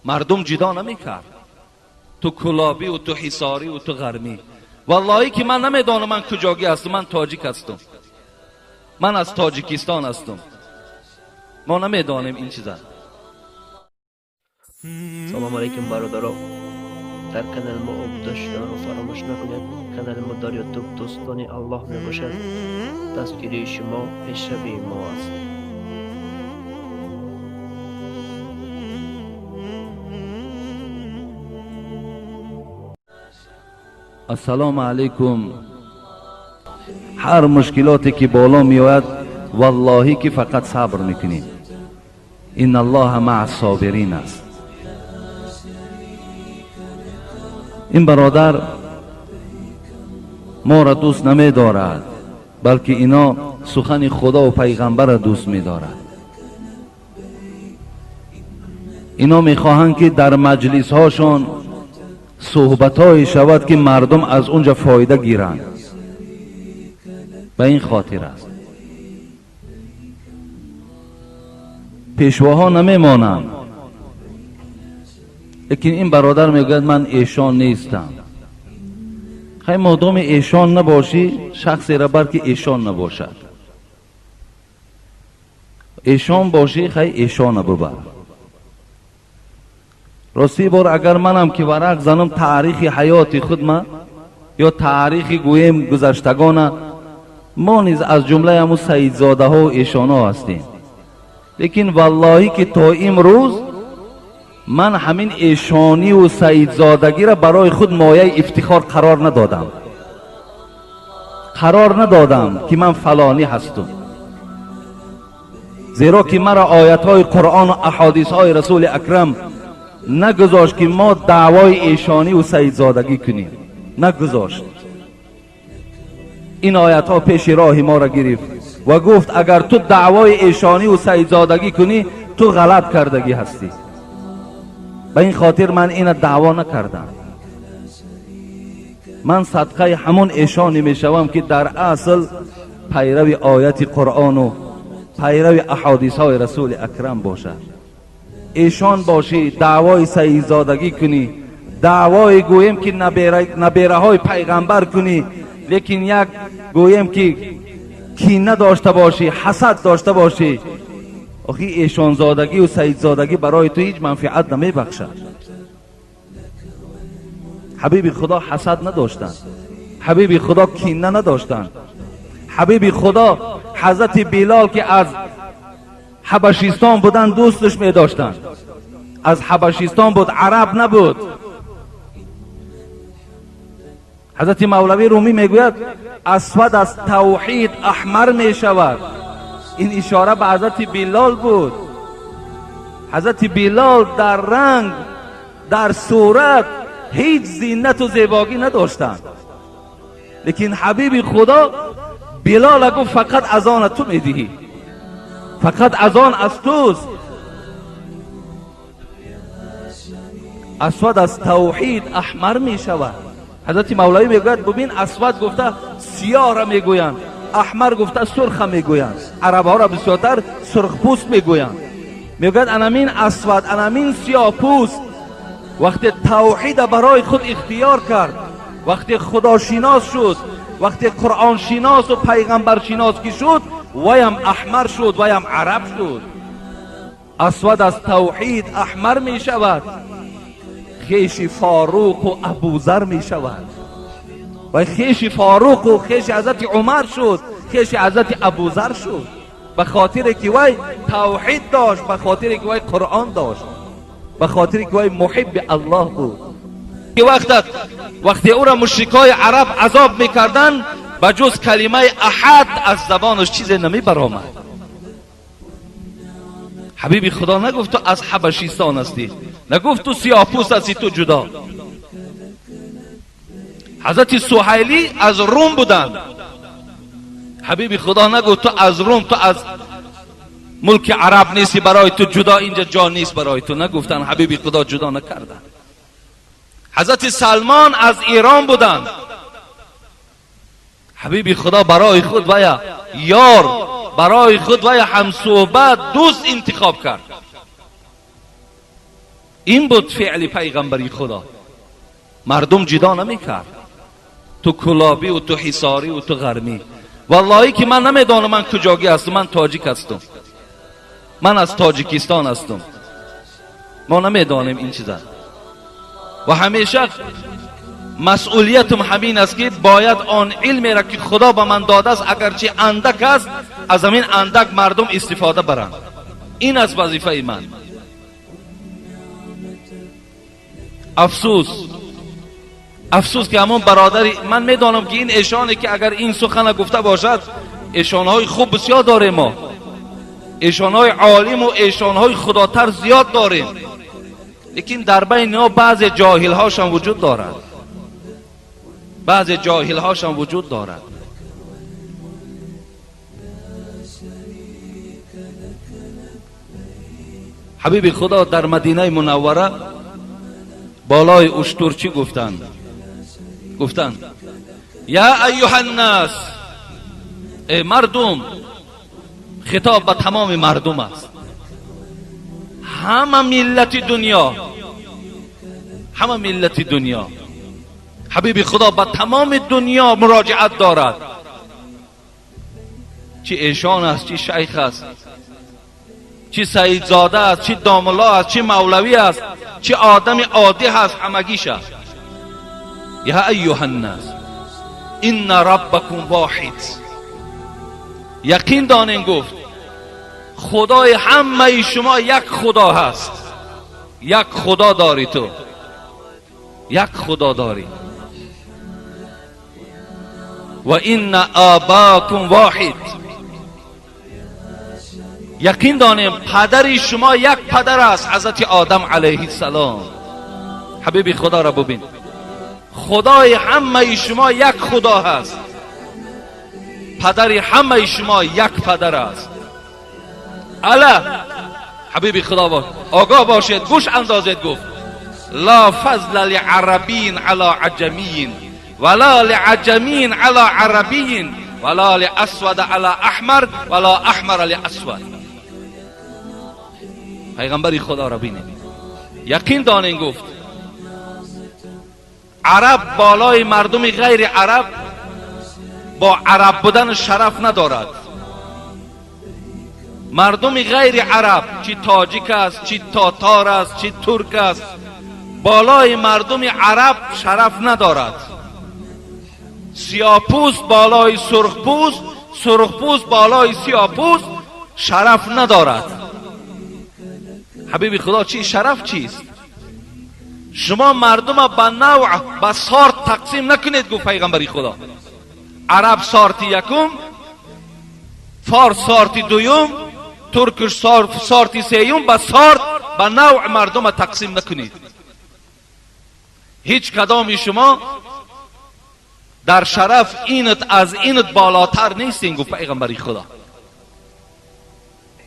Мардум ҷудо намекард. Ту кулобӣ ва ту ҳисорӣ ва ту ғармӣ. Валлоҳӣ ки ман намедонам ман куҷогӣ ҳастам, ман тоҷик ҳастам. Ман аз Тоҷикистон ҳастам. Мо намедонем ин чиза. Салом алейкум, бародаро. Дар канали мо обуна шуданро фаромӯш накунед. Канали мо дар Ютуб Дӯстони Аллоҳ мебошад. Дастгирии шумо пешравии мо аст. Ассалому алайкум. Ҳар мушкилоте ки боло меояд, валлоҳӣ ки фақат сабр мекунем. Инналлоҳа маъа собирин аст. Ин бародар моро дӯст намедорад, балки ино сухани худо ва пайғамбарро дӯст медорад. Ино мехоҳанд ки дар маҷлисҳошон суҳбатҳое шавад ки мардум аз он ҷо фоида гиранд. Ба ин хотир аст. Пешвоҳо намемонанд, лекин ин бародар мегӯяд ман эшон нестам. Хай, модоми эшон набошӣ, шахсеро бар ки эшон набошад. Эшон бошӣ, хай эшона бубар. Ростӣ бор агар манам ки варақ занам таърихи ҳаёти худма ё таърихи гӯем гузаштагона, мо низ аз ҷумлаи ҳамун саидзодаҳо эшонҳо ҳастем. Лекин валлоҳӣ ки то имрӯз ман ҳамин эшониву саидзодагиро барои худ мояи ифтихор қарор надодам. Қарор надодам ки ман фалонӣ ҳастум. Зеро ки маро оятҳои Қуръону аҳодисҳои Расули Акрам нагузошт ки мо даъвои эшониву саидзодагӣ кунем. Нагузошт. Ин оятҳо пеши роҳи моро гирифт ва гуфт агар ту даъвои эшониву саидзодагӣ кунӣ, ту ғалат кардагӣ ҳастӣ. Ба ин хотир ман ина даъво накардам. Ман садқаи ҳамон эшоне мешавам ки дар асл пайрави ояти Қуръону пайрави аҳодисҳои Расули Акрам бошад. Эшон бошӣ, даъвои саидзодагӣ кунӣ, даъвои гӯем ки набераҳои пайғамбар кунӣ, лекин як гӯем ки кина дошта бошӣ, ҳасад дошта бошӣ, охи эшонзодагӣ ва саидзодагӣ барои ту ҳеҷ манфиат намебахшад. Ҳабиби Худо ҳасад надоштанд. Ҳабиби Худо кина надоштанд. Ҳабиби Худо ҳазрати Билол ки аз Ҳабашистон буданд дӯсташ медоштанд. Аз Ҳабашистон буд, араб набуд. Ҳазрати Мавлавӣ Румӣ мегӯяд асвад аз тавҳид аҳмар мешавад. Ин ишора ба ҳазрати Билол буд. Ҳазрати Билол дар ранг, дар сурат ҳеҷ зинату зебогӣ надоштанд. Лекин ҳабиби Худо Билола гуфт фақат азона ту медиҳӣ. Фақат азон аз туст. Асвад аз тавҳид аҳмар мешавад. Ҳазрати Мавлавӣ мегӯяд бубин асвад гуфта сиёҳра мегӯянд, аҳмар гуфта сурха мегӯянд. Арабҳоро бисёртар сурхпӯст мегӯянд. Мегӯяд анамин асвад, анамин сиёҳпӯст вақте тавҳида барои худ ихтиёр кард, вақте худошинос шуд, вақте қуръоншиносу пайғамбаршинос ки шуд, ваям аҳмар шуд, ваям араб шуд. Асвад аз тавҳид аҳмар мешавад, хеши Форуқу Абузар мешавад. Ва хеши Форуқу хеши ҳазрати Умар шуд, хеши ҳазрати Абузар шуд. Ба хотире ки вай тавҳид дошт, ба хотире ки вай Қуръон дошт, ба хотире ки вай муҳибби Аллоҳ буд. Вақте ӯро мушрикои араб азоб мекарданд, ба ҷуз калимаи аҳад аз забонаш чизе намебаромад. Ҳабиби Худо нагуфт ту аз Ҳабашистон ҳастӣ, нагуфт ту сиёҳпӯст ҳастӣ, ту ҷудо. Ҳазрати Суҳайлӣ аз Рум буданд. Ҳабиби Худо нагуфт ту аз Рум, ту аз мулки араб нестӣ, барои ту ҷудо инҷа ҷо нест барои ту. Нагуфтанд, ҳабиби Худо ҷудо накарданд. Ҳазрати Салмон аз Эрон буданд. Ҳабиби Худо барои худ вая ёр, барои худ вая ҳамсуҳбат, дӯст интихоб кард. Ин буд феъли пайғамбари Худо. Мардум ҷудо намекард. Ту кулобӣ ва ту ҳисорӣ ва ту ғармӣ. Валлоҳӣ ки ман намедонам ман куҷогӣ ҳастам, ман тоҷик ҳастам. Ман аз Тоҷикистон ҳастам. Мо намедонем ин чиза. Ва ҳамеша масъулиятам ҳамин аст ки бояд он илмеро ки Худо ба ман додааст, агарчи андак аст, аз ҳамин андак мардум истифода баранд. Ин аст вазифаи ман. Афсӯс, афсӯс ки ҳамон бародари ман медонам ки ин эшоне ки агар ин сухана гуфта бошад, эшонҳои хуб бисёр дорем мо. Эшонҳои олиму эшонҳои худотар зиёд дорем. Лекин дар байни мо баъзе ҷоҳилҳошам вуҷуд дорад. Баъзе ҷоҳилҳошам вуҷуд дорад. Ҳабиби Худо дар Мадинаи Мунаввара болои уштур чӣ гуфтанд? Гуфтанд: Я айюҳаннас, эй мардум. Хитоб ба тамоми мардум аст. Ҳама миллати дунё, ҳама миллати дунё. Ҳабиби Худо ба тамоми дунё муроҷиат дорад. Чӣ эшон аст, чӣ шайх аст, чӣ саидзода аст, чӣ домулло аст, чӣ мавлавӣ аст, чӣ одами оддӣ ҳаст, ҳамагиш аст. Я айюҳаннас инна раббакум воҳид. Яқин донем, гуфт, Худои ҳамаи шумо як Худо ҳаст. Як Худо дорӣ ту. Як Худо дорӣ. Ва инна обакум воҳид. Яқин донем падари шумо як падар аст, ҳазрати Одам алайҳиссалом. Ҳабиби Худоро бубин. Худои ҳамаи шумо як Худо ҳаст. Падари ҳамаи шумо як падар аст. Ала ҳабиби Худо бош, огоҳ бошед, гӯш андозед, гуфт: ла фазла лиарабиин ала аҷамиин вала лиаҷамиин ала арабиин вала лиасвада ала аҳмар вала аҳмара лиасвад. Пайғамбари Худоро бинед. Яқин донем, гуфт, араб болои мардуми ғайри араб бо араб будан шараф надорад. Мардуми ғайри араб, чӣ тоҷик аст, чӣ татор аст, чӣ турк аст, болои мардуми араб шараф надорад. Сиёҳпӯст болои сурхпӯст, сурхпӯст болои сиёҳпӯст шараф надорад. Ҳабиби Худо, чӣ шараф чист? Шумо мардума ба навъ, ба сорт тақсим накунед, гуфт пайғамбари Худо. Араб сорти якум, форс сорти дуюм, туркш сорти сеюм, ба сорт, ба навъ мардума тақсим накунед. Ҳеҷ кадоми шумо дар шараф инат аз инат болотар нестин, гуфт пайғамбари Худо.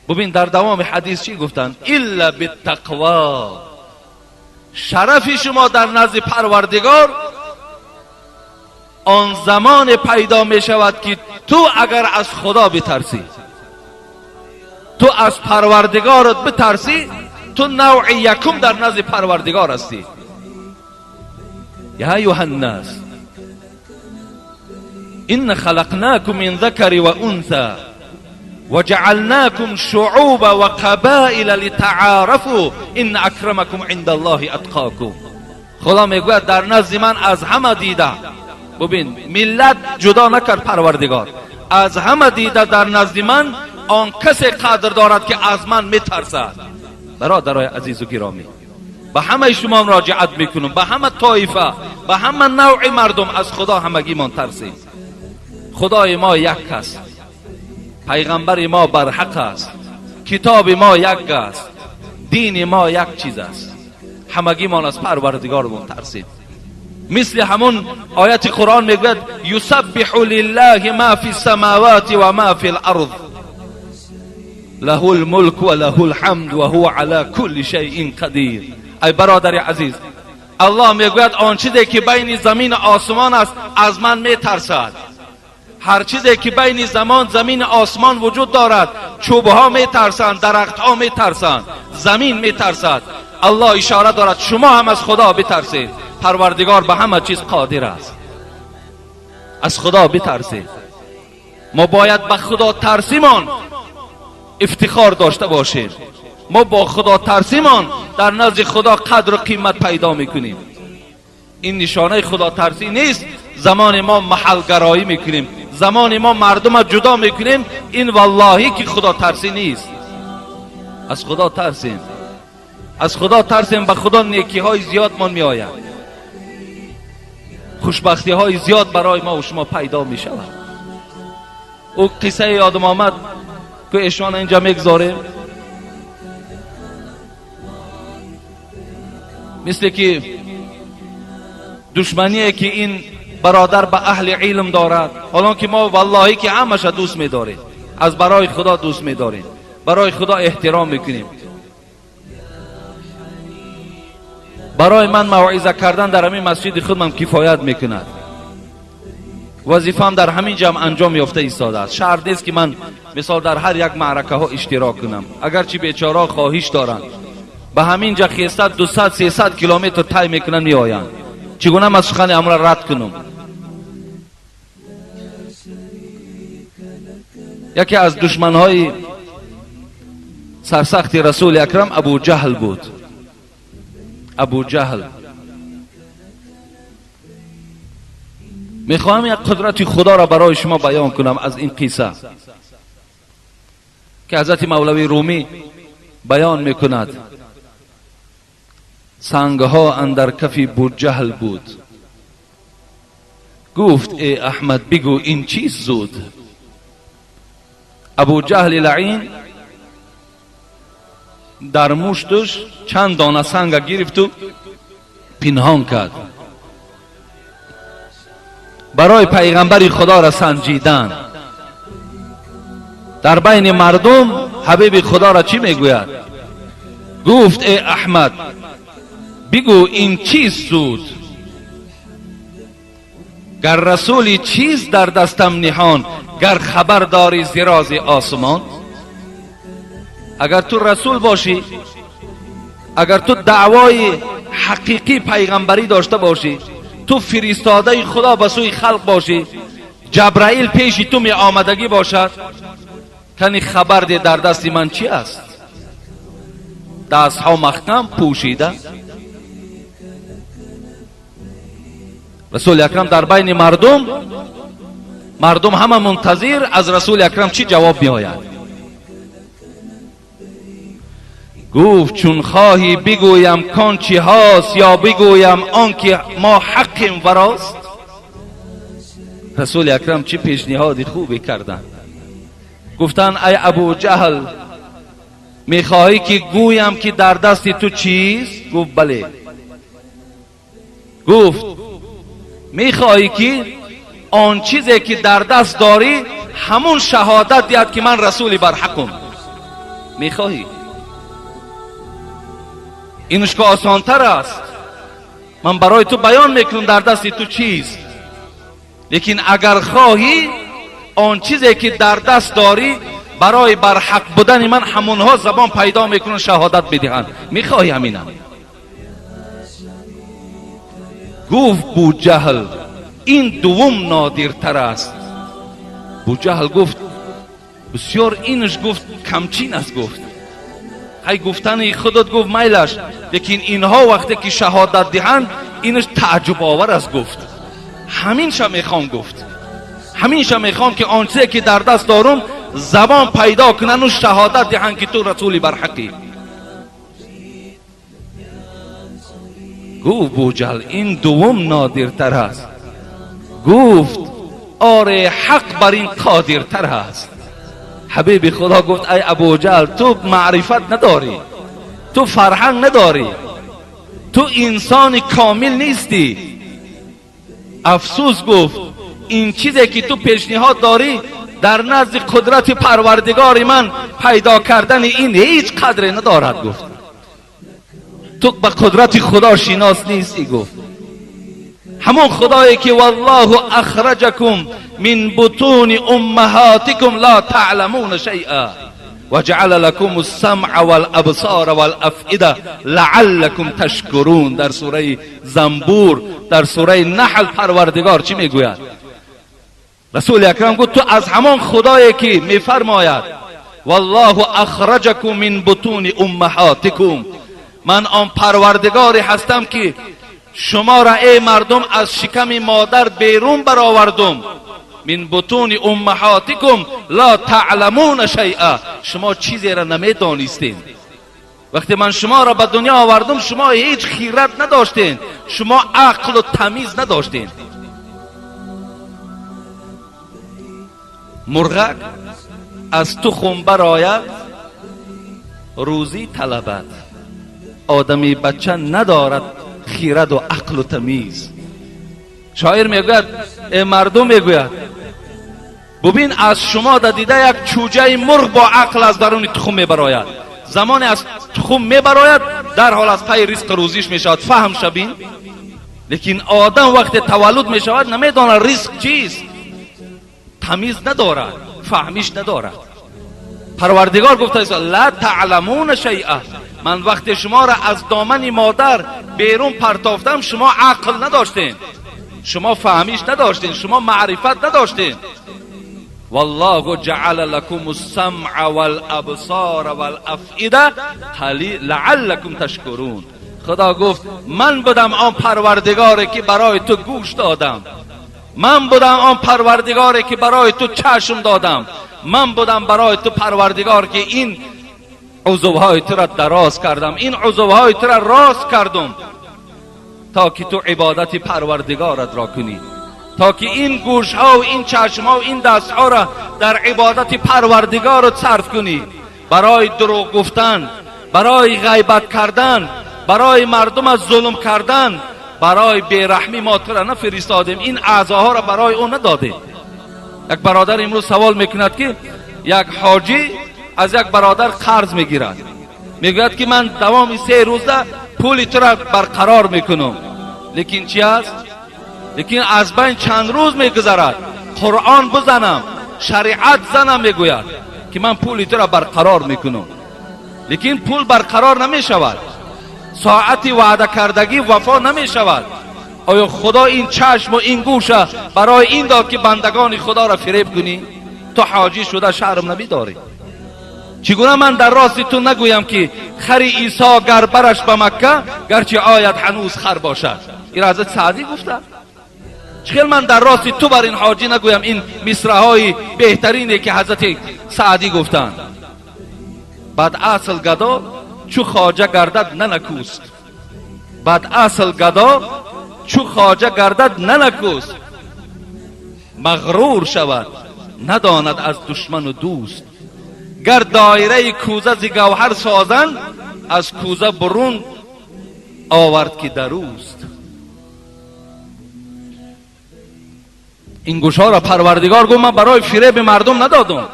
Бубин, дар давоми ҳадис чӣ гуфтанд? Илла биттақво. Шарафи шумо дар назди Парвардигор он замоне пайдо мешавад ки ту агар аз Худо битарсӣ, ту аз Парвардигорат битарсӣ, ту навъи якум дар назди Парвардигор ҳастӣ. Я айюҳаннас инна халақнакум мин закари ва унса وجعلناكم شعوبا وقبائل لتعارفوا إن أكرمكم عند الله أتقاكم. خدا میگوید در نزد من از همه دیده، ببین ملت جدا نکرد پروردگار، از همه دیده در نزد من آن کسی قدر دارد که از من میترسد. برادرای عزیز و گرامی، به همه شما مراجعت میکنم، به همه طایفه، به همه نوع مردم، از خدا همگیمان ترسیم. خدای ما یک است، پیغمبر ما برحق است، کتاب ما یک است، دین ما یک چیز است. همگیمان از پروردگارمان ترسیم. مثل همون آیت قرآن میگوید یسبح لله ما فی السماوات و ما فی الارض له الملک و له الحمد و هو علی کل شیء قدیر. ای برادر عزیز، الله میگوید آن چیزی که بین زمین و آسمان است از من میترسد. هر چیزی که بین زمان زمین آسمان وجود دارد، چوبها میترسند، درختها میترسند، زمین میترسد. Аллоҳ ишора дорад, шумо ҳам аз Худо битарсед. Парвардигор ба ҳама чиз қодир аст. Аз Худо битарсед. Мо бояд ба Худо тарсимон ифтихор дошта бошем. Мо бо Худо тарсимон дар назди Худо қадру қимат пайдо мекунем. Ин нишонаи худотарсӣ нест. Замоне мо маҳалгароӣ мекунем, замоне мо мардумро ҷудо мекунем, ин валлоҳӣ ки худотарсӣ нест. Аз Худо тарсем, аз Худо тарсем, ба Худо некиҳои зиёдмон меояд, хушбахтиҳои зиёд барои мо ва шумо пайдо мешавад. Ӯ қиссаи ёдам омад, ки эшона инҷа мегзорем. Мисле ки душмание ки ин бародар ба аҳли илм дорад, ҳолон ки мо валлоҳӣ ки ҳамаша дӯст медорем, аз барои Худо дӯст медорем, барои Худо эҳтиром мекунем. Барои ман мавъиза кардан дар ҳамин масҷиди худмам кифоят мекунад. Вазифаам дар ҳамин ҷамъ анҷом ёфта истодааст. Шарт нест ки ман мисол дар ҳар як маъракаҳо иштирок кунам, агарчи бечораҳо хоҳиш доранд. Ба ҳамин ҷа хеста 200-300 километр тай мекунанд, меоянд. Чӣ гуна ман сухани амра рад кунам? Яке аз душманҳои сарсахти Расули Акрам Абу Ҷаҳл буд. Абу Ҷаҳл. Мехоҳам як қудрати Худоро барои шумо баён кунам аз ин қисса ки ҳазрати Мавлавӣ Румӣ баён мекунад. Сангҳо андар кафи Буҷаҳл буд. Гуфт: э Аҳмад, бигӯ ин чиз зуд. Абу Ҷаҳли лаин дар муштуш чанд дона санга гирифту пинҳон кард барои пайғамбари Худоро санҷидан. Дар байни мардум ҳабиби Худоро чӣ мегӯяд? Гуфт: э Аҳмад, бигӯ ин чиз зуд. Гар расули чиз дар дастам ниҳон, гар хабар дори зи рози осмон. Агар ту расул бошӣ, агар ту даъвои ҳақиқӣ пайғамбарӣ дошта бошӣ, ту фиристодаи Худо ба сӯи халқ бошӣ, Ҷабраил пеши ту меомадагӣ бошад, кани хабар де дар дасти ман чӣ аст? Дастҳо маҳкам пӯшида. Расули Акрам дар байни мардум, мардум ҳама мунтазир аз Расули Акрам чӣ ҷавоб меояд. Гуфт: чун хоҳӣ бигӯям кон чӣ ҳаст, ё бигӯям он ки мо ҳаққем ва рост. Расули Акрам чӣ пешниҳоди хубе карданд. Гуфтанд: ай Абу Ҷаҳл, мехоҳӣ ки гӯям ки дар дасти ту чист? Гуфт: бале. Гуфт: мехоҳӣ ки он чизе ки дар даст дорӣ ҳамун шаҳодат диҳад ки ман расули барҳақум? Мехоҳӣ? Инш ки осонтар аст. Ман барои ту баён мекунам дар дасти ту чист, лекин агар хоҳӣ он чизе ки дар даст дорӣ барои барҳақ будани ман ҳамонҳо забон пайдо мекунанд, шаҳодат медиҳанд. Мехоҳӣ ҳамина? Гуфт Буҷаҳл: ин дуввум нодиртар аст. Буҷаҳл гуфт: бисёр инш гуфт камчин аст. Гуфт: ҳай гуфтани худат гуфт майлаш, лекин инҳо вақте ки шаҳодат диҳанд инш тааҷҷубовар аст. Гуфт: ҳаминша мехоҳам. Гуфт: ҳаминша мехоҳам ки он чизе ки дар даст дорум забон пайдо кунанду шаҳодат диҳанд ки ту расули барҳақӣ. Гуфт Буҷаҳл: ин дуввум нодиртар аст. Гуфт: оре, ҳақ бар ин қодиртар аст. Ҳабиби Худо гуфт: ай Абуҷаҳл, ту маърифат надорӣ, ту фарҳанг надорӣ, ту инсони комил нестӣ. Афсӯс, гуфт, ин чизе ки ту пешниҳод дорӣ дар назди қудрати Парвардигори ман пайдо кардани ин ҳеҷ қадре надорад. Гуфт: ту ба қудрати Худо шинос нестӣ. Гуфт: ҳамон Худое ки валлоҳу ахраҷакум мин бутуни уммаҳотикум ла таъламуна шайъа, و جعل لكم السمع والابصار والافئده لعلكم تشکرون. در سوره زنبور، در سوره نحل پروردگار چی میگوید؟ رسول اکرم گفت تو از همان خدایی که میفرماید والله اخرجکم من بطون امهاتکم، من آن پروردگاری هستم که شما را ای مردم از شکم مادر بیرون برآوردم. من بطون امهاتکم لا تعلمون شیئا، شما چیزی را نمیدانستین. وقتی من شما را به دنیا آوردم شما هیچ خیرت نداشتین، شما عقل و تمیز نداشتین. مرغک از تخم برآید روزی طلبد، آدمی بچه ندارد خیرت و عقل و تمیز. شاعر میگوید ای مردم، میگوید ببین از شما در دیده یک چوجه مرغ با عقل از درون تخم میبراید. زمان از تخم میبراید در حال از پی رزق روزیش میشود، فهم شبین. لیکن آدم وقت تولد میشود نمیداند رزق چیست، تمیز ندارد، فهمیش ندارد. پروردگار گفته است لا تعلمون شیئا، من وقت شما را از دامن مادر بیرون پرتافتم شما عقل نداشتین، شما فهمیش نداشتین، شما معرفت نداشتین. والله جعل لكم السمع والابصار والافئده لعلكم تشکرون. خدا گفت من بودم آن پروردگاری که برای تو گوش دادم، من بودم آن پروردگاری که برای تو چشم دادم، من بودم برای تو پروردگار که این عضوهای تو را دراز کردم، این عضوهای تو را راست کردم تا که تو عبادت پروردگارت را کنی، تا که این گوش ها و این چشم ها و این دست ها را در عبادت پروردگارت صرف کنی. برای دروغ گفتن، برای غیبت کردن، برای مردم از ظلم کردن، برای بیرحمی ما تو را نفرستادیم، این اعضاها را برای او ندادیم. یک برادر امروز سوال میکند که یک حاجی از یک برادر قرض میگیرد، میگوید که من دوام 3 روزه پول تو را برقرار میکنم، لیکن چی است؟ لیکن از بین چند روز میگذرد، قرآن بزنم، شریعت زنم، میگوید که من پول تو را برقرار میکنم، لیکن پول برقرار نمیشود، ساعت وعده کردگی وفا نمیشود. آیا خدا این چشم و این گوش برای این داد که بندگان خدا را فریب کنی؟ تو حاجی شده شرم نمیداری. چگونه من در راست تو نگویم که خر عیسی گر برش به مکه گرچه آید هنوز خر باشد؟ این را حضرت سعدی گفته. چخیل من در راست تو بر این حاجی نگویم این مصرع های بهترینه که حضرت سعدی گفتند. بعد اصل گدا چو خواجه گردد ننکوست، بعد اصل گدا چو خواجه گردد ننکوست، مغرور شود نداند از دشمن و دوست. گر دایره کوزه ز گوهر سازند از کوزه برون آورد که دروست. این گوشها را پروردگار گفت من برای فریب مردم ندادم،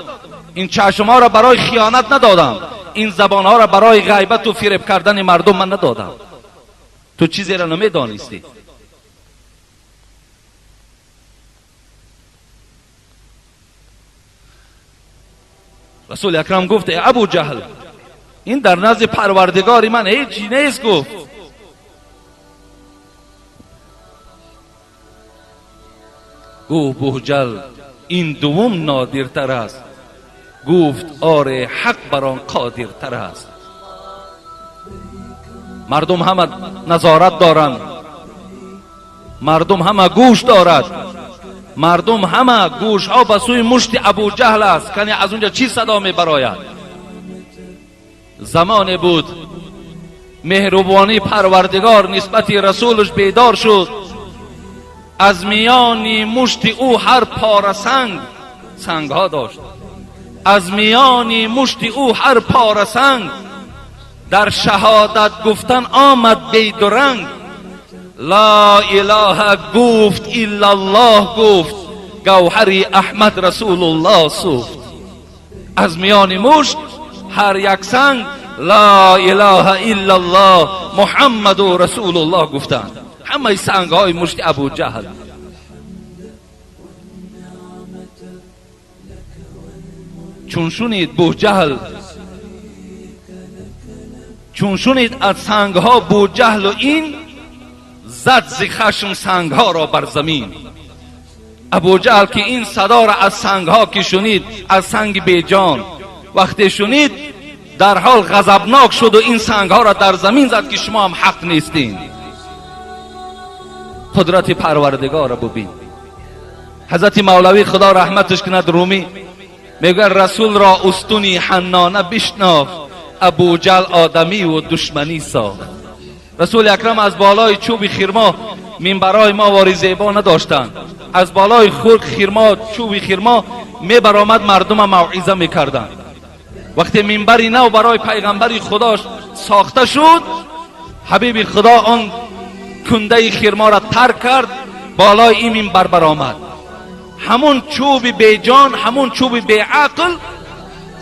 این چشمها را برای خیانت ندادم، این زبانها را برای غیبت و فریب کردن مردم من ندادم. تو چیزی را نمیدانستی. رسول اکرم گفت ای ابو جهل، این در نزد پروردگار من هیچی نیست. گفت گفت بوجل این دوم نادرتر است. گفت آره حق بر آن قادرتر است. مردم همه نظارت دارند، مردم همه گوش دارد، مردم همه گوش ها به سوی مشت ابو جهل است که از اونجا چی صدا می براید. زمان بود مهربانی پروردگار نسبت رسولش بیدار شد، از میان مشت او هر پاره سنگ، سنگ ها داشت، از میان مشت او هر پاره سنگ در شهادت گفتن آمد بیدرنگ. لا اله گفت الا الله گفت، گوهر احمد رسول الله سوخت. از میان مشت هر یک سنگ لا اله الا الله محمد رسول الله گفتند. همه سنگ های مشت ابو جهل. چون شنید بو جهل Чун шунид аз сангҳо Буҷаҳлу ин, зад зи хашм сангҳоро бар замин. Абуҷаҳл ки ин садоро аз сангҳо ки шунид, аз санги беҷон вақте шунид, дар ҳол ғазабнок шуд ва ин сангҳоро дар замин зад ки шумо ҳам ҳақ нестин. Қудрати Парвардигорро бубин. Ҳазрати Мавлавӣ, Худо раҳматаш кунад, Румӣ мегӯяд: Расулро устуни ҳаннона бишнохт, Абуҷаҳл одамиву душманӣ сохт. Расули Акрам аз болои чӯби хирмо, минбарҳои мо вори зебо надоштанд, аз болои хирмо, чӯби хирмо мебаромад, мардума мавъиза мекарданд. Вақте минбари нав барои пайғамбари Худо сохта шуд, ҳабиби Худо он кундаи хирморо тарк кард, болои ин минбар баромад. Ҳамун чӯби беҷон, ҳамун чӯби беақл,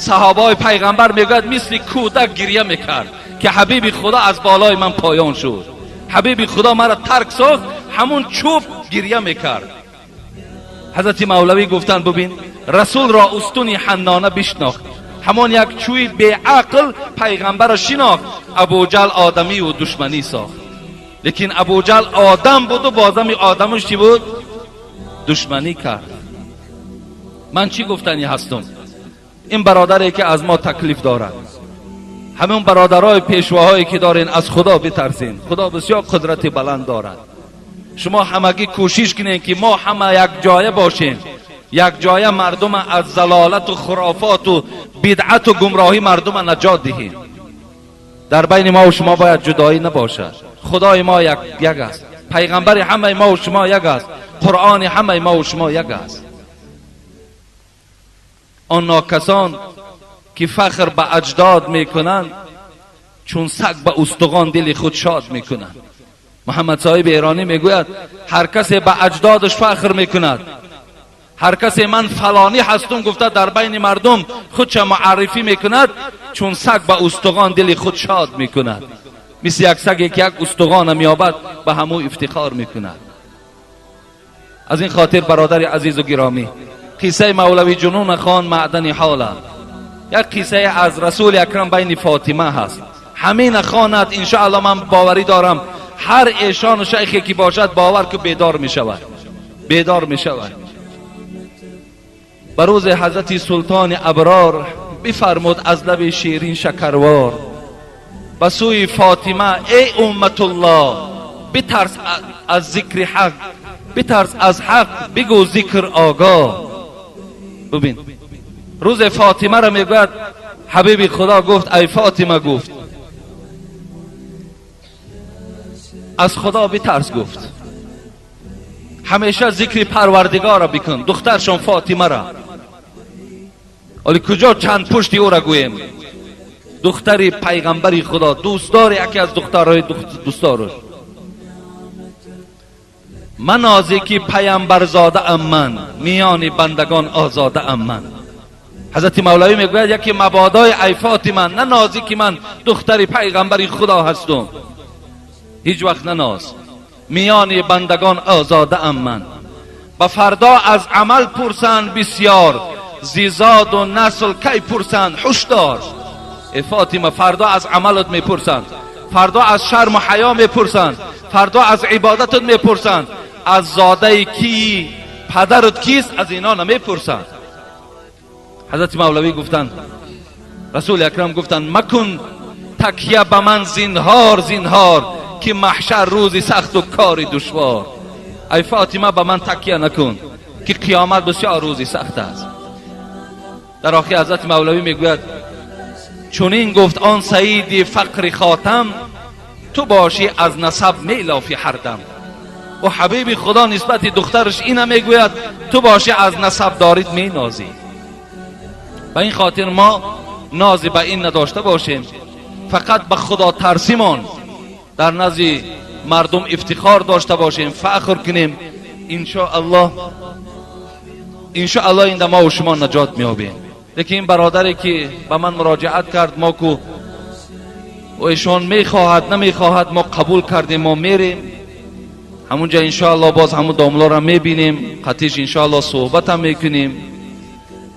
саҳобаҳои пайғамбар мегӯяд, мисли кӯдак гирья мекард ки ҳабиби Худо аз болои ман поён шуд, ҳабиби Худо маро тарк сохт. Ҳамун чӯб гирья мекард. Ҳазрати Мавлавӣ гуфтанд: бубин, Расулро устуни ҳаннона бишнохт, ҳамон як чӯи беақл пайғамбарро шинохт, Абуҷаҳл одамиву душманӣ сохт. Лекин Абуҷаҳл одам буду бозами одамаш чӣ буд? Душманӣ кард. Ман чӣ гуфтанӣ ҳастум? Ин бародаре ки аз мо таклиф дорад, ҳамон бародарои пешвоҳое ки дорен, аз Худо битарсен. Худо бисёр қудрати баланд дорад. Шумо ҳамагӣ кӯшиш кунед ки мо ҳама якҷоя бошем, якҷоя мардума аз залолату хурофоту бидъату гумроҳӣ мардума наҷот диҳем. Дар байни мо шумо бояд ҷудоӣ набошад. Худои мо як аст, пайғамбари ҳамаи мо шумо як аст, Қуръони ҳамаи мо шумо як аст. Он нокасон ки фахр ба аҷдод мекунанд, чун саг ба устухон дили худ шод мекунанд. Муҳаммад Соҳиби Эронӣ мегӯяд: ҳар касе ба аҷдодаш фахр мекунад, ҳар касе ман фалонӣ ҳастум гуфта дар байни мардум худша муаррифӣ мекунад, чун саг ба устухон дили худ шод мекунад. Мисли як саге ки як устухона меёбад, ба ҳамӯ ифтихор мекунад. Аз ин хотир, бародари азизу гиромӣ, қиссаи Мавлави Ҷунуна хон, маъдани ҳола, як қиссае аз Расули Акрам байни Фотима ҳаст, ҳамина хонад, иншоалло ман боварӣ дорам, ҳар эшону шайхе ки бошад, бовар ку, бедор мешавад, бедор мешавад. Ба рӯзи ҳазрати Султони Аброр бифармуд аз лаби ширин шакарвор ба сӯи Фотима: эй умматуллоҳ, битарс аз зикри ҳақ, битарс аз ҳақ, бигӯ зикр огоҳ. Бубин, рӯзе Фотимаро мегӯяд ҳабиби Худо, гуфт: ай Фотима, гуфт, аз Худо битарс, гуфт, ҳамеша зикри Парвардигорро бикун. Духтаршон Фотимара, оли куҷо чанд пушти ӯра гӯем, духтари пайғамбари Худо, дӯстдори, яке аз духтарҳои дӯстдораш. Манозе ки паямбарзодаам ман, миёни бандагон озодаам ман. Ҳазрати Мавлавӣ мегӯяд: яке мабодои ай Фотима нанозӣ ки ман духтари пайғамбари Худо ҳастум, ҳеҷ вақт наноз, миёни бандагон озодаам ман. Ба фардо аз амал пурсанд бисёр, зизоду насл кай пурсанд, ҳушдор. Э Фотима, фардо аз амалат мепурсанд, фардо аз шарму ҳаё мепурсанд, фардо аз ибодатат мепурсанд, аз зодаи кӣ, падарат кист, аз ино намепурсанд. Ҳазрати Мавлавӣ гуфтанд, Расули Акрам гуфтанд: макун такя ба ман зинҳор, зинҳор, ки маҳшар рӯзи сахту кори душвор. Ай Фотима, ба ман такя накун, ки қиёмат бисёр рӯзи сахт аст. Дар охир ҳазрати Мавлавӣ мегӯяд: чунин гуфт он саиди фақри хотам, ту бошӣ аз насаб мелофӣ ҳардам. Ӯ ҳабиби Худо нисбати духтараш ина мегӯяд: ту бошӣ аз насабдорит менозӣ. Ба ин хотир мо нози ба ин надошта бошем, фақат ба Худо тарсимон дар назди мардум ифтихор дошта бошем, фахр кунем. Иншоаллоҳ, иншоаллоҳ, инда мо шумо наҷот меёбем. Лекин ин бародаре ки ба ман муроҷиат кард, мо ку эшон мехоҳад, намехоҳад, мо қабул кардем, мо мерем ҳамунҷа, иншоаллоҳ, боз ҳамун домлоро мебинем, қатиш иншоаллоҳ суҳбатам мекунем.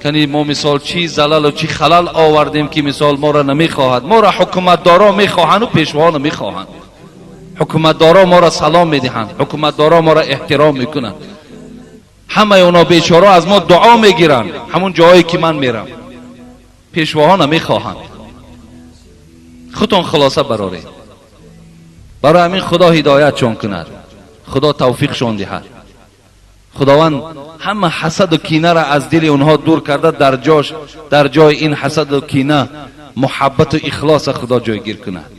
Кани мо мисол чӣ залалу чӣ халал овардем, ки мисол моро намехоҳад? Моро ҳукуматдоро мехоҳанду пешво намехоҳанд. Ҳукуматдоро моро салом медиҳанд, ҳукуматдоро моро эҳтиром мекунанд, ҳамаи оно бечора аз мо дуо мегиранд. Ҳамун ҷоҳое ки ман мерам, пешвоҳо намехоҳанд. Худтон хулоса бароред. Барои ҳамин Худо ҳидоятшон кунад, Худо тавфиқшон диҳад, Худованд ҳама ҳасаду кинаро аз дили онҳо дур карда, дар ҷош, дар ҷои ин ҳасаду кина муҳаббату ихлоса Худо ҷойгир кунад.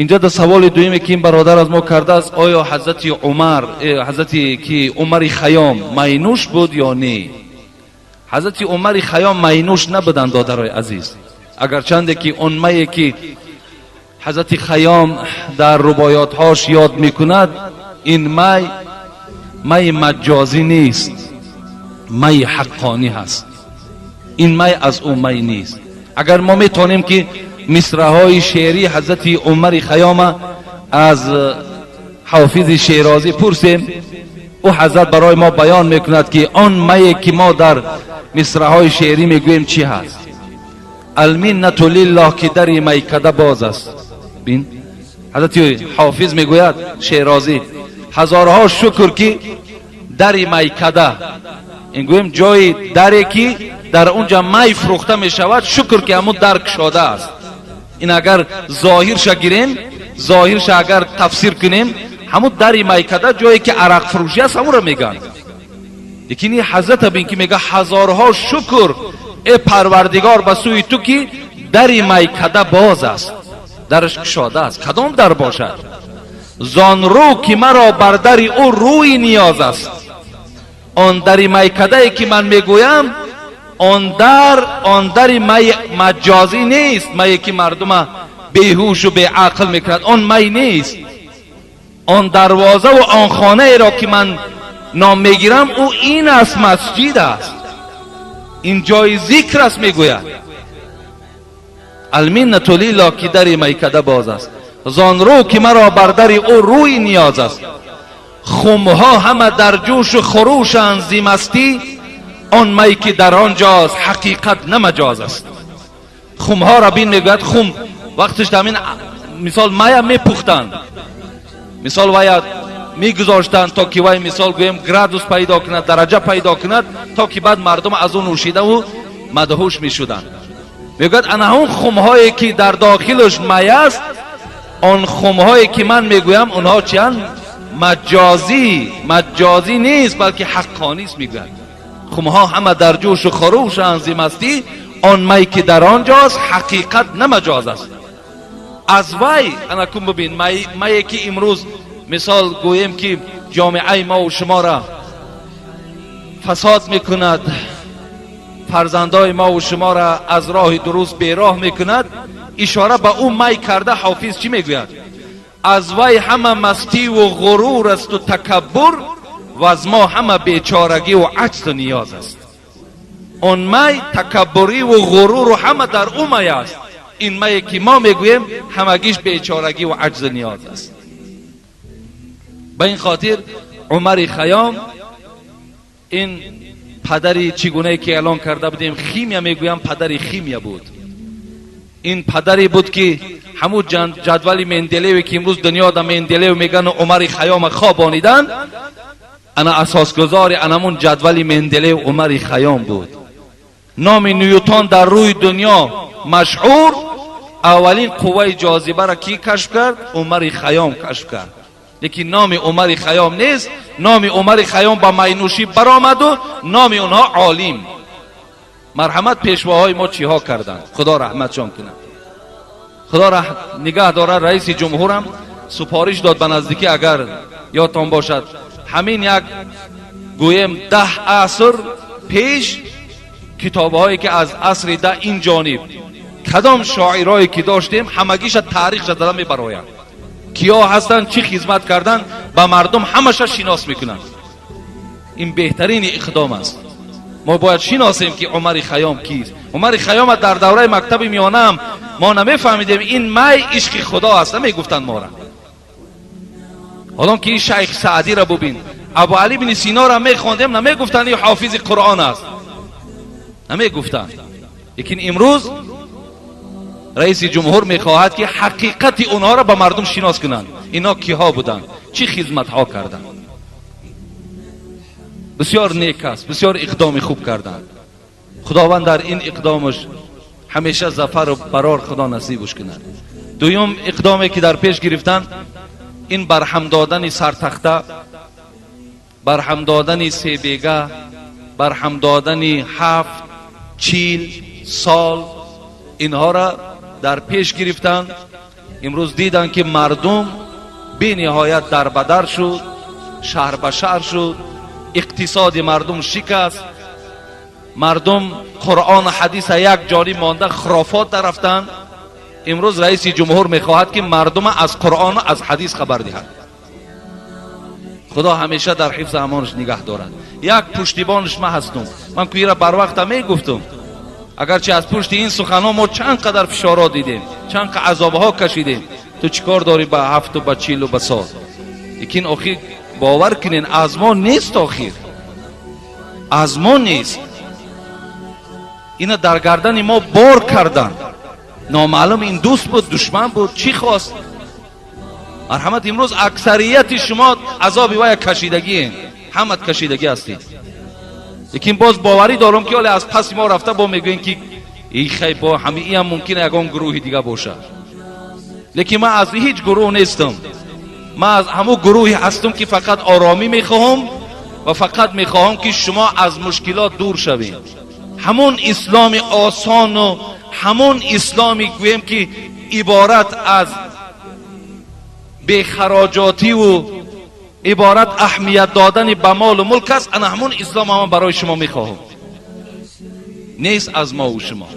Инҷо дар саволи дуюме, ки ин бародар аз мо кардааст, оё ҳазрати Умар, ҳазрати ки Умари Хайём майнӯш буд ё не? Ҳазрати Умари Хайём майнӯш набуданд, додарои азиз. Агарчанде ки он мае ки ҳазрати Хайём дар рубоётҳош ёд мекунад, ин май майи маҷозӣ нест, майи ҳаққонӣ ҳаст. Ин май аз ӯ май нест. Агар мо метавонем, ки мисраҳои шеърии ҳазрати Умари Хайёма аз Ҳофизи Шерозӣ пурсем, ӯ ҳазрат барои мо баён мекунад, ки он мае ки мо дар мисраҳои шеърӣ мегӯем, чӣ ҳаст. Алминнату лиллоҳ, ки дари майкада боз аст. Бин, ҳазрати Ҳофиз мегӯяд, Шерозӣ: ҳазорҳо шукр, ки дари майкада, ин гӯем ҷои даре ки дар унҷа май фурӯхта мешавад, шукр, ки ҳамун дар кушода аст. Ин агар зоҳирша гирем, зоҳирша агар тафсир кунем, ҳамун дари майкада ҷое ки арақфурӯшӣ аст, ҳамунро мегӯянд. Лекин ин ҳазрата бин, ки мега: ҳазорҳо шукр, э Парвардигор, ба сӯи ту, ки дари майкада боз аст, дараш кушода аст. Кадом дар бошад? Зон рӯ ки маро бар дари ӯ рӯи ниёз аст. Он дари майкадае ки ман мегӯям, он дар, он дари май маҷозӣ нест, мае ки мардума беҳушу беақл мекунад, он май нест. Он дарвозаву он хонаеро ки ман ном мегирам, ӯ ин аст, масҷид аст, ин ҷои зикр аст. Мегӯяд: алминнату лиллоҳ, ки дари майкада боз аст, зон рӯ ки маро бар дари ӯ рӯи ниёз аст. Хумҳо ҳама дар ҷӯшу хурӯшанд зи мастӣ, он май ки дар он ҷост, ҳақиқат на маҷоз аст. Хумҳоро бин, мегӯяд, хум вақтиш ҳамин мисол мая мепухтанд, мисол вая мегузоштанд, то ки вай, мисол гӯем, градус пайдо кунад, дараҷа пайдо кунад, то ки баъд мардум аз он нӯшидаву мадҳуш мешуданд. Мегӯяд, ана ҳамон хумҳое ки дар дохилаш май аст, он хумҳое ки ман мегӯям, онҳо чиянд? Маҷозӣ, маҷозӣ нест, балки ҳаққонист. Мегӯяд: хумҳо ҳама дар ҷӯшу хурӯшанд зи мастӣ, он май ки дар он ҷост, ҳақиқат на маҷоз аст. Аз вай ана кун бибин, мае ки имрӯз, мисол гӯем, ки ҷомеаи мову шуморо фасод мекунад, фарзандои мову шуморо аз роҳи дуруст бероҳ мекунад, ишора ба ӯ май карда, Ҳофиз чӣ мегӯяд? Аз вай ҳама мастиву ғурур асту такаббур, ва аз мо ҳама бечорагиву аҷзу ниёз аст. Он май такаббуриву ғуруру ҳама дар ӯ май аст. Ин мае ки мо мегӯем, ҳамагиш бечорагиву аҷзу ниёз аст. Ба ин хотир Умари Хайём ин падари, чӣ гунае ки эълон карда будем, химия мегӯям, падари химия буд. Ин падаре буд, ки ҳамун ҷадвали Менделееве ки имрӯз дунё да Менделеев мегӯяну Умари Хайёма хобонидан, ана асосгузори анамун ҷадвали Менделеев Умари Хайём буд. Номи Ньютон дар рӯи дунё машҳур. Аввалин қувваи ҷозибаро кӣ кашф кард? Умари Хайём кашф кард. Лекин номи Умари Хайём нест. Номи Умари Хайём ба майнӯшӣ баромаду номи онҳо олим. Марҳамат, пешвоҳои мо чиҳо карданд, Худо раҳматшон кунад, Худо нигаҳ дорад. Раиси ҷумҳурам супориш дод ба наздикӣ, агар ёдтон бошад, ҳамин як гӯем 10 аср пеш китобҳое ки аз асри 10 ин ҷониб кадом шоирое ки доштем, ҳамагиша таърихша зада мебароянд, киё ҳастанд, чӣ хизмат карданд ба мардум, ҳамаша шинос мекунанд. Ин беҳтарини иқдом аст. Мо бояд шиносем, ки Умари Хайём кист. Умари Хайёма дар давраи мактаби миёнаам мо намефаҳмидем. Ин май ишқи Худо аст намегуфтанд мора. Ҳолон ки ин Шайх Саъдиро бубин, Абу Али ибни Синора мехондем, намегуфтанд ин ҳофизи Қуръон аст. Намегуфтанд. Лекин имрӯз раиси ҷумҳур мехоҳад, ки ҳақиқати онҳоро ба мардум шинос кунанд. Ино киҳо буданд, чӣ хизматҳо карданд. Бисёр нек аст, бисёр иқдоми хуб карданд. Худованд дар ин иқдомаш ҳамеша зафару барор худо насибаш кунад. Дуюм иқдоме, ки дар пеш гирифтанд, ин барҳам додани сартахта, барҳам додани себега, барҳам додани ҳафт, чил сол, инҳоро дар пеш гирифтанд. Имрӯз диданд, ки мардум бениҳоят дарбадар шуд, шаҳр ба шаҳр шуд, иқтисоди мардум шикаст, мардум Қуръону ҳадиса як ҷониб монда, хурофот дарафтанд. Имрӯз раиси ҷумҳур мехоҳад, ки мардума аз Қуръону аз ҳадис хабар диҳад. Худо ҳамеша дар ҳифзи амонаш нигаҳ дорад. Як пуштибонаш ма ҳастум. Ман куира барвақта мегуфтум. Агарчи аз пушти ин суханҳо мо чанд қадар фишорҳо дидем, чанд қа азобҳо кашидем. Ту чӣ кор дорӣ ба ҳафту ба чилу ба сол? Лекин охир, бовар кунен, аз мо нест, охир аз мо нест. Ина дар гардани мо бор карданд. Номаълум ин дӯст буд, душман буд, чӣ хост. Марҳамат, имрӯз аксарияти шумо азоби вая кашидагиен, ҳамат кашидагӣ ҳастед. Лекин боз боварӣ дорам, ки оле аз паси мо рафта бо мегӯем, ки и хай, бо ҳами иам мумкин ягон гурӯҳи дига бошад. Лекин ман аз ҳеҷ гурӯҳ нестам. Ман аз ҳамун гурӯҳе ҳастам, ки фақат оромӣ мехоҳам ва фақат мехоҳам, ки шумо аз мушкилот дур шавед. Ҳамун исломи осону ҳамун исломи, гӯем, ки иборат аз бехароҷотиву иборат аҳамият додани ба молу мулк аст, ана ҳамун ислом ҳамон барои шумо мехоҳам. Нест аз мову шумо.